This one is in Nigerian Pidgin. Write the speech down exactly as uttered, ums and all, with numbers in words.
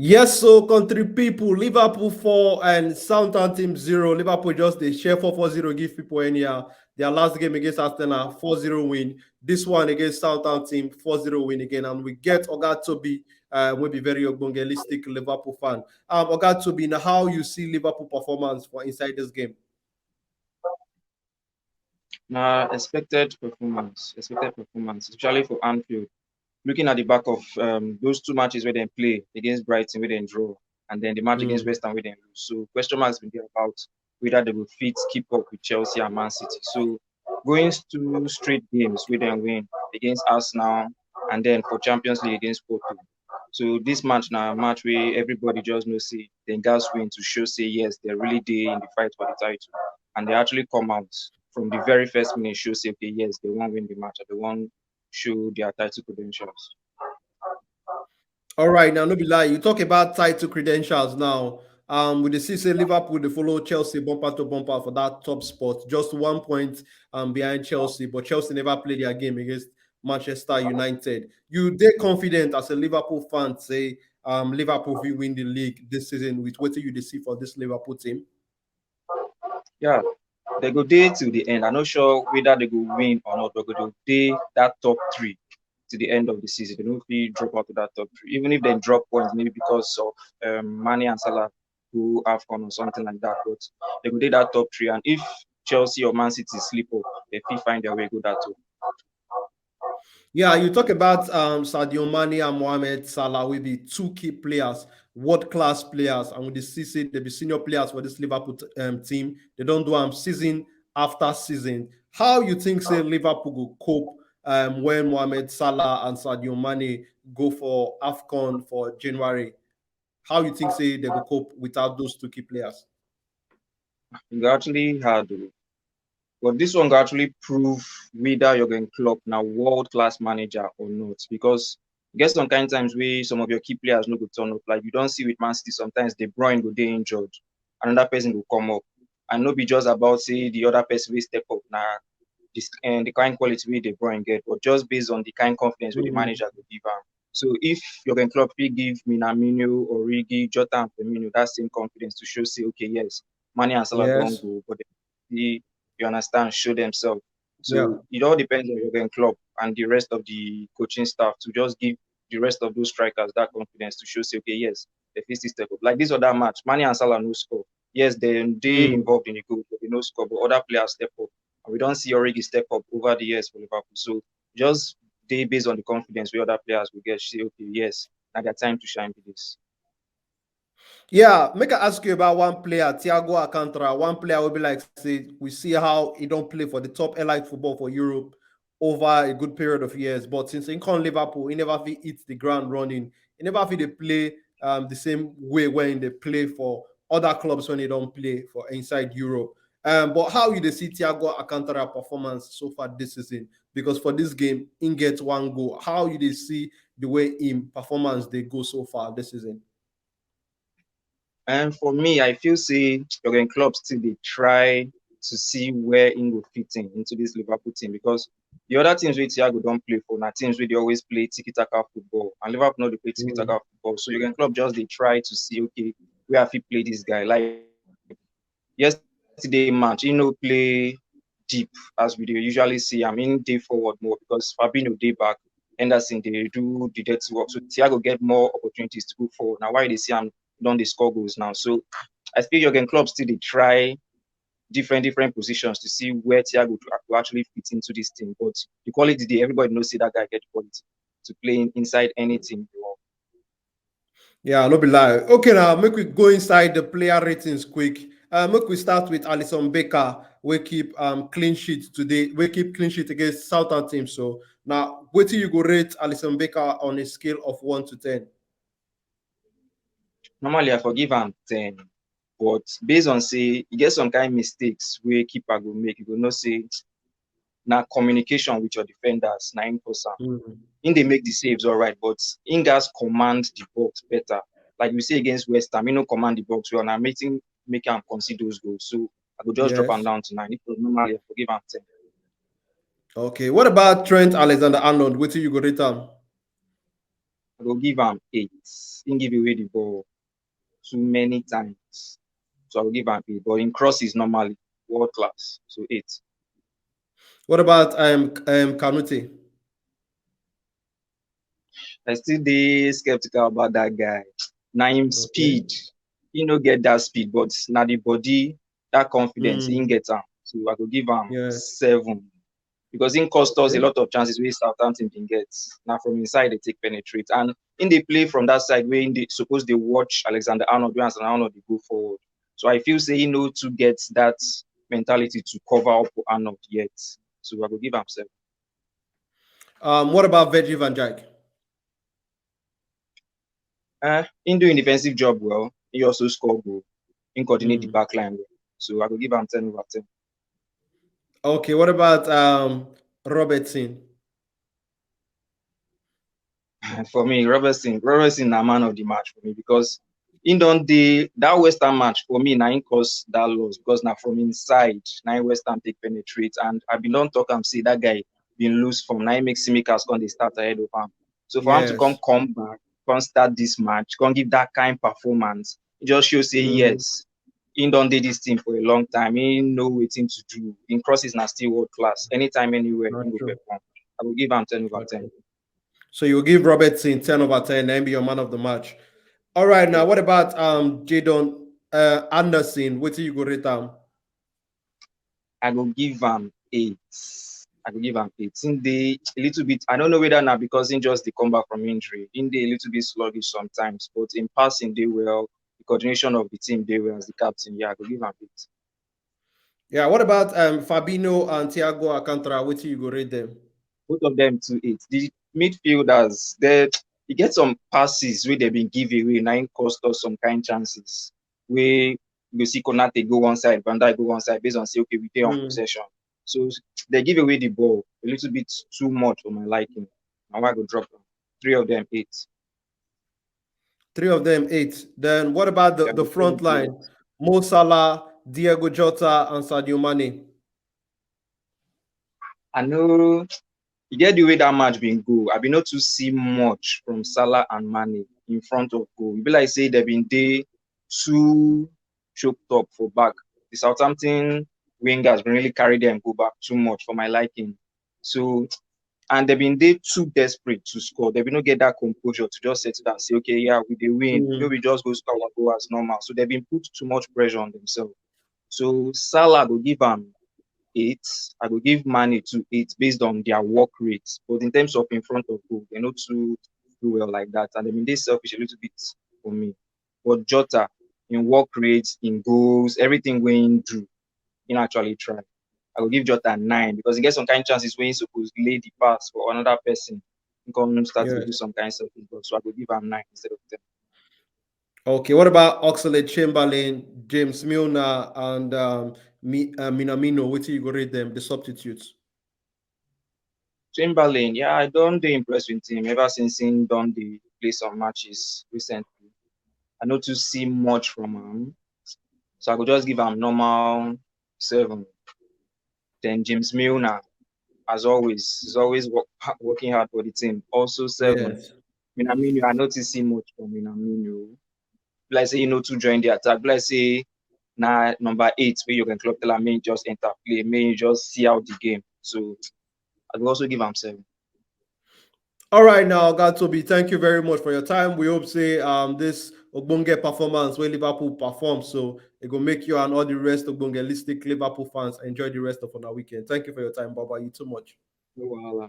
Yes, so country people, Liverpool four and Southampton zero. Liverpool just dey share four four zero, give people anyhow. Their last game against Arsenal, four zero win. This one against Southampton, four zero win again. And we get Oga Toby, uh, will be very ogbongelistic Liverpool fan. Um, Oga Toby, now how you see Liverpool performance for inside this game? Na expected performance, expected performance, especially for Anfield. Looking at the back of um, those two matches where they play against Brighton, where they draw, and then the match mm. against West Ham, where they lose. So question marks been there about whether they will fit keep up with Chelsea and Man City. So going two straight games where they win against Arsenal and then for Champions League against Porto. So this match now match where everybody just knows say they gas win to show say yes, they're really there in the fight for the title. And they actually come out from the very first minute, show say okay, yes, they won't win the match, they won't show their title credentials. All right, now no be lie. You talk about title credentials now. Um, with the C C Liverpool, they follow Chelsea bumper to bumper for that top spot, just one point um, behind Chelsea. But Chelsea never played their game against Manchester United. You they confident as a Liverpool fan say um, Liverpool will win the league this season with what you see for this Liverpool team? Yeah, they go there till the end. I'm not sure whether they go win or not, but they go there that top three to the end of the season. They don't feel drop out of that top three. Even if they drop points, maybe because of um, Mane and Salah who have fun or something like that. But they go there that top three. And if Chelsea or Man City sleep up, they feel find their way go that top. Yeah, you talk about um, Sadio Mane and Mohamed Salah will be two key players, world-class players, and with the C C, they be senior players for this Liverpool um, team. They don't do them um, season after season. How you think say Liverpool will cope um, when Mohamed Salah and Sadio Mane go for AFCON for January? How you think say they will cope without those two key players? It's actually hard. But this one actually prove whether Jurgen Klopp now world class manager or not, because get some kind of times where some of your key players no go turn up. Like you don't see with Man City, sometimes De Bruyne go dey injured, another person will come up, and no be just about say the other person will step up now. This and eh, the kind quality we De Bruyne get, but just based on the kind confidence mm. the manager will give him. So if Jurgen Klopp will give Minamino, Origi, Jota, and Firmino that same confidence to show say okay, yes, Mane and Salah yes. don't go, but they you understand, show themselves. So yeah. it all depends on Jurgen Klopp and the rest of the coaching staff to just give the rest of those strikers that confidence to show, say, okay, yes, they face this step up. Like this other match, Mane and Salah no score. Yes, they they mm. involved in the goal, but they no score, but other players step up. And we don't see Origi step up over the years for Liverpool. So just they based on the confidence where other players will get, say, okay, yes, now their time to shine for this. Yeah, make I ask you about one player, Thiago Alcantara. One player will be like say we see how he don't play for the top elite football for Europe over a good period of years. But since he come Liverpool, he never fit hit the ground running. He never fit dey play um, the same way when they play for other clubs when they don't play for inside Europe. Um, but how you dey see Thiago Alcantara performance so far this season? Because for this game, he gets one goal. How you dey see the way in performance they go so far this season? And for me, I feel say Jurgen Klopp still dey try to see where he go fit in into this Liverpool team, because the other teams wey Thiago don play for na teams wey dey always play tiki taka football, and Liverpool no dey play tiki taka football. So Jurgen Klopp just dey try to see, okay, where I fit play this guy. Like yesterday match, he no play deep as we dey usually see am. He dey forward more because Fabinho dey back, Henderson dey do the dirty work. So Thiago get more opportunities to go forward. Now why you dey see am don dey score goals now? So I feel Jurgen Klopp still dey try different different positions to see where Thiago will actually fit into this team. But the quality dey, everybody knows say that guy get the quality to play inside any team. Yeah, no be lie. Okay, now make we go inside the player ratings quick. Uh, make we start with Alisson Becker. We keep um, clean sheet today. We keep clean sheet against Southampton. So now, what do you go rate Alisson Becker on a scale of one to ten? Normally, I forgive him ten, but based on say you get some kind of mistakes where keeper go make, you go know say na communication with your defenders na him cause am. Mm. Him dey make the saves all right, but him gats command the box better. Like we see against West Ham, he no command the box well, na make him make am concede those goals. So I go just yes. drop am down to nine. If normally I forgive am ten. Okay, what about Trent Alexander-Arnold? What do you go rate am? I go give am eight. He give away the ball too many times. So I go give am eight. But in crosses normally, world class. So eight. What about um um Kanute? I still dey skeptical about that guy. Na him Okay. speed. He no get that speed, but na the body, that confidence, Mm, he get am. So I go give am yeah. seven. Because he cost us a Okay. lot of chances wey Southampton bin get. Na from inside they take penetrate. And in dey play from that side where they suppose they watch Alexander Arnold, where Alexander Arnold dey go forward. So I feel say he no too get that mentality to cover up for Arnold yet. So I go give am seven. Um, what about Virgil van Dijk? Uh, in doing defensive job well, he also score goal. He coordinate the Mm. back line well. So I go give am ten over ten. Okay, what about um Robertson? For me, Robertson, Robertson na man of the match for me because he don dey that West Ham match for me na him cause that loss because na from inside na him West Ham take penetrate and I bin don talk am say that guy bin lose form na him make Tsimikas come dey start ahead of am. So for am to come Yes. come back, come start this match, come give that kind performance, e just show say Mm. yes, he don dey this team for a long time. He know wetin to do. Him crosses na still world class. Anytime, anywhere, Not he go true. perform. I go give am ten over ten. Okay. So you give Robertson ten over ten and be your man of the match. All right, now what about um Jadon uh, Anderson? What do you go rate him? I go give am eight. I go give am eight. He dey a little bit. I don't know whether na because he just dey come back from injury. He dey a little bit sluggish sometimes, but in passing dey well. The coordination of the team dey well as the captain. Yeah, I go give am eight. Yeah, what about um Fabinho and Thiago Alcantara? What do you go rate them? Both of them to eight. The midfielders, they e get some passes wey dem bin give away, na im cost us some kind chances. Wey you go see Konate go one side, Van Dijk go one side, based on say okay, we dey on Mm. possession. So they give away the ball a little bit too much for my liking. Na why I go drop am. Three of them eight. Three of them eight. Then what about the, Yeah, the the front front line? Mo Salah, Diego Jota, and Sadio Mane. I know you get the way that match been go. I been not to see much from Salah and Mane in front of goal. E be like say they been dey too choked up for back. The Southampton wingers been really carry them go back too much for my liking. So and they been dey too desperate to score. They been not get that composure to just settle down, say, okay, yeah, we dey win. Mm. No, we just go score our goal as normal. So they been put too much pressure on themselves. So Salah go give am eight. I go give Mane to eight based on their work rate. But in terms of in front of goal, they not too do well like that. And I mean, they selfish a little bit for me. But Jota, in work rate, in goals, everything wey he do, he actually try. I go give Jota nine because he get some kind chances wey he suppose lay the pass for another person. He come start to Yeah. do some kind selfish goals. So I go give am nine instead of ten. Okay, what about Oxlade Chamberlain, James Milner, and um, Mi- uh, Minamino? What do you go rate them, the substitutes? Chamberlain, yeah, I don dey impressed with him ever since he don dey play some matches recently. I no too see much from him. So I go just give am normal seven. Then James Milner, as always, is always work, working hard for the team. Also seven. Yes. Minamino, I no too see much from Minamino. Like say he no too join the attack. Like say na number eight where you can club tell him, "May he just enter play, may he just see out the game." So I will also give him seven. All right, now, Oga Tobi, thank you very much for your time. We hope say um this Ogbonge performance where Liverpool perform, so it go make you and all the rest Ogbongelistic Liverpool fans enjoy the rest of our weekend. Thank you for your time, Baba. You too much. No wahala.